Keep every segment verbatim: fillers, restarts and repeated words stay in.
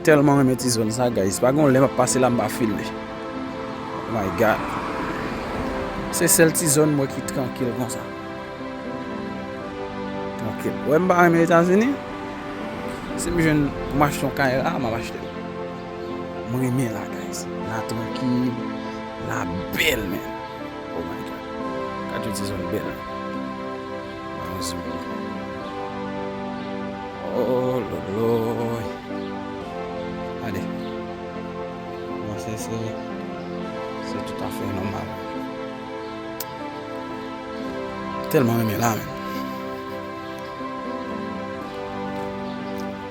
Tèlman renmen ti zòn sa, guys. Pa gen lè m ap pase la, m pa filme. Oh my God. Se sèl ti zòn mwen ki trankil konsa. Trankil. Wè, m pa renmen Etazini. Si m jwenn pou m achte yon kay la, m ap achte l. Mwen renmen la, guys. La trankil, la bèl, men. Oh my God. Gad yon ti zòn bèl. Ban yon zoom. Oh, lolo. Gade. Bon, se, se, se toutafè nòmal. Tèlman renmen la, men.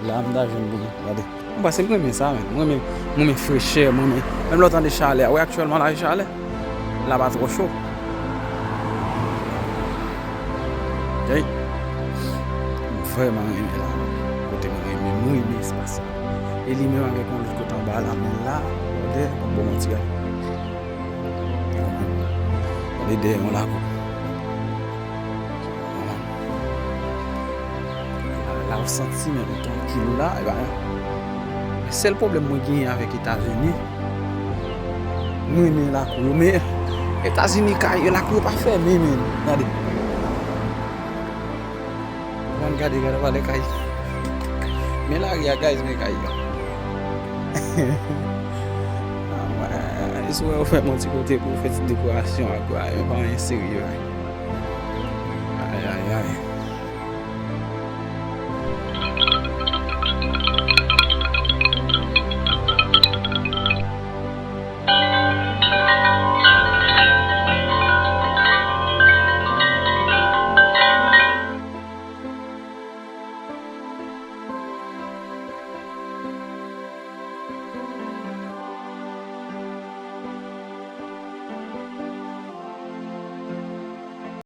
La, m ta jwenn pou mwen. Gade. Mwen panse m renmen sa, men. Mwen renmen, mwen renmen frechè, mwen renmen. Menm lè w tande chalè a. Wi, aktyèlman la, e chalè. La pa twò cho. Hey. M vrèman renmen la. Kote mwen renmen, mwen renmen espas la. E li menm avèk yon lòt kote anba la, men la, gade, m ap ba w manti a. Gade dèyè yon lakou. La, la ou santi, men ou trankil ou la, e pa. Sèl pwoblèm mwen genyen avèk Etazini, mwen renmen lakou yo, men Etazini kay yo, lakou yo pa fèmen, men. Gade. Mwen gade, gade, valè kay. Men lari a, guys, men kay yo. Ah, wè, si w wè yo fè yon ti kote pou w fè ti dekorasyon ak yo, men pa anyen serye, wi. Ay, ay, ay.